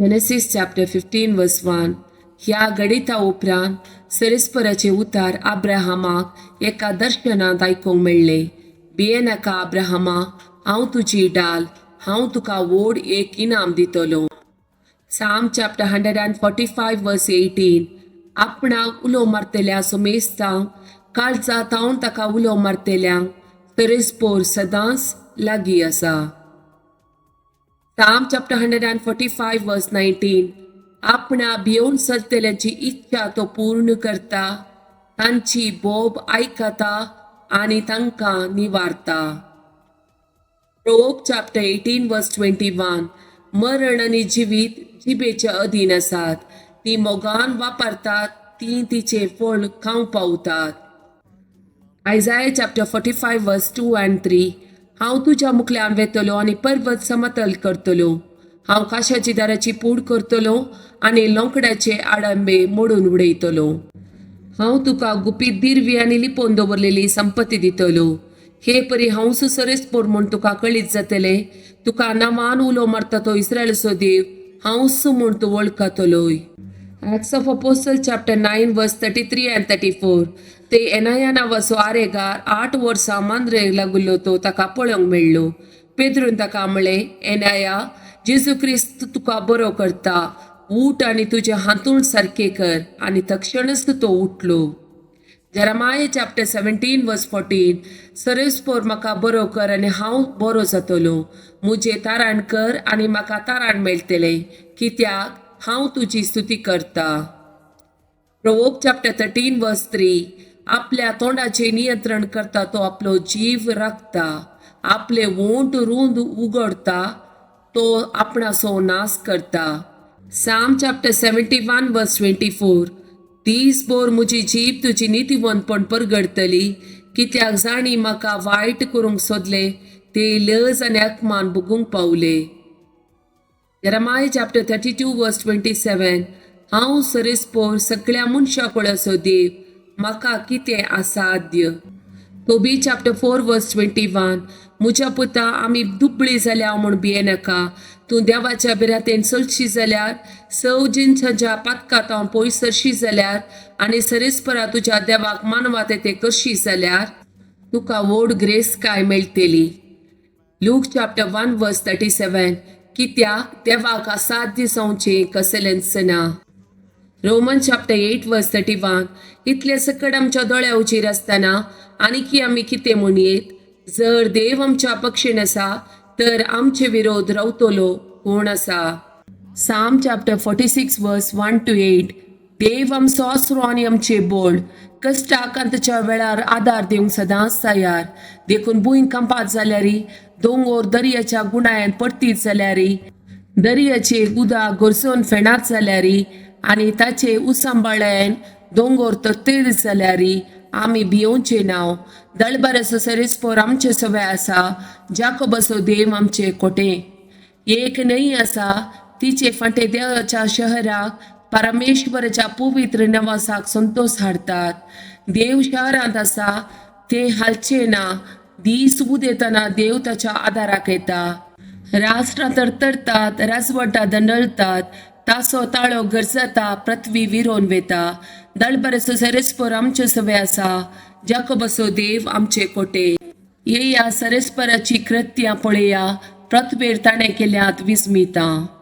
Genesis chapter 15 verse 1. ह्या घडिता उपरांत सरेस्पराचे उतार अब्राहमाक एका दर्शनांत आयकूंक मेळ्ळे. भियेनाका अब्राहमा, हांव तुजी डाल, हांव तुका व्हड एक इनाम दितलो. Psalm chapter 145 verse 18. आपणाक उलो मारतल्या सोमेस्तांक, काळजा तावन ताका उलो मारतल्यांक सरेस्पोर सदांच लागीं आसा. Psalm chapter 145 verse 19. आपणा भियोवन चलतल्यांची इच्छा तो पूर्ण करता, तांची बोब आयकता आनी तांकां निवारता. Proverbs chapter 18 verse 21. मरण आनी जिवीत जिबेच्या अधीन आसात, ती मोगान वापरतात ती तिचें फळ खावंक पावतात. Isaiah chapter 45 verse 2 and 3. हांव तुज्या मुखल्यान वेतलो आनी पर्वत समतल करतलो, हांव काशाची दाराची पूड करतलो आनी लोंकड्याचे आडंबे मोडून उडयतलो. हांव तुका गुपीत दिरवी आनी लिपोवन दवरलेली संपत्ती दितलो. हे परी हांव सरेस्पोर म्हूण तुका कळीत जातलें. तुका नांवान उलो मारता तो इस्रायलचो देव हांवच म्हूण तूं वळखतलोय. Acts of Apostle chapter 9 verse 33 and 34. ते एनाया नांवाचो आरेगार 8 वर्सां मांद्रेक लागुल्लो तो ताका पळोवंक मेळ्ळो. पेद्रून ताका म्हळें, एनाया, जेजू क्रिस्त तुका बरो करता, उठ आनी तुजें हांतूण सारकें कर. आनी तक्षणच तो उठलो. Jeremiah chapter 17 verse 14. सरेस्पोर म्हाका बरो कर आनी हांव बरो जातलो, मुजें ताराण कर आनी म्हाका ताराण मेळटलें, कित्याक हांव तुजी स्तुती करता. Proverbs chapter 13 verse 3. आपल्या तोंडाचें नियंत्रण करता तो आपलो जीव राखता, आपले वोंट रूंद उगडता तो आपणाचो नाश करता. Psalm chapter 71 verse 24. दीसभर म्हजी जीब तुजी नितीवंतपण परगडतली, कित्याक जाणी म्हाका वायट करूंक सोदले ते लज आनी अपमान भोगूंक पावले. Jeremiah chapter 32 verse 27. हांव सरेस्पोर सगळ्या मनशां कुळाचो देव, म्हाका कितें असाध्य? Tobit chapter 4 verse 21. म्हज्या पुता, आमी दुबळी जाल्या म्हूण भियेनाका. तूं देवाच्या भिरांतेन चलशी जाल्यार, सव जिनसांच्या पातकांत हांव पयस सरशी जाल्यार आनी सरेस्परा तुज्या देवाक मानवा तें करशी जाल्यार तुका व्हड ग्रेस काय मेळटली. Luke chapter 1 verse 37. कित्याक देवाक असाध्य जावचें कसलेंच ना. Roman chapter 8 verse 31. इतले सकट आमच्या दोळ्या उचेर आसतना आनीकी आमी कितें म्हणयेत? जर देव आमच्या पक्षीन आसा तर आमचे विरोध रावतलो कोण आसा? Psalm chapter 46 verse 1 to 8. देव आमचो आसरो आनी आमचे बोळ, कश्टाक ताच्या वेळार आदार दिवंक सदांच तयार. देखून भूंय कंपात जाल्यारी, दोंगोर दर्याच्या गुणायन परतीत जाल्यारी, दर्याचे उदक गरजून फेणात जाल्यारी आनी ताचे उसांबाळ्यान दोंगोर तरतेर जाल्यारी आमी भियोवचे नांव. दळबाराचो सरेस्पोर आमचे सवे आसा, जाकोबाचो देव आमचे कोटे. एक न्हंय आसा, तिचे फांटे देवाच्या शहराक, परमेश्वराच्या पवित्र नवासाक संतोश हाडटात. देव शहरांत आसा, ते हालचे ना, दीस उदेतना देव ताच्या आदाराक येता. राष्ट्रां तरतरतात, राजवटा दंडळतात, तासो ताळो गरजता, पृथ्वी विरोन वेता. दळबराचो सरेस्पोर आमचे सवे आसा, जाकोबाचो देव आमचे कोटे. येया, सरेस्पराची कृत्यां पळया, पृथ्वेर ताणें केल्यात विस्मितां.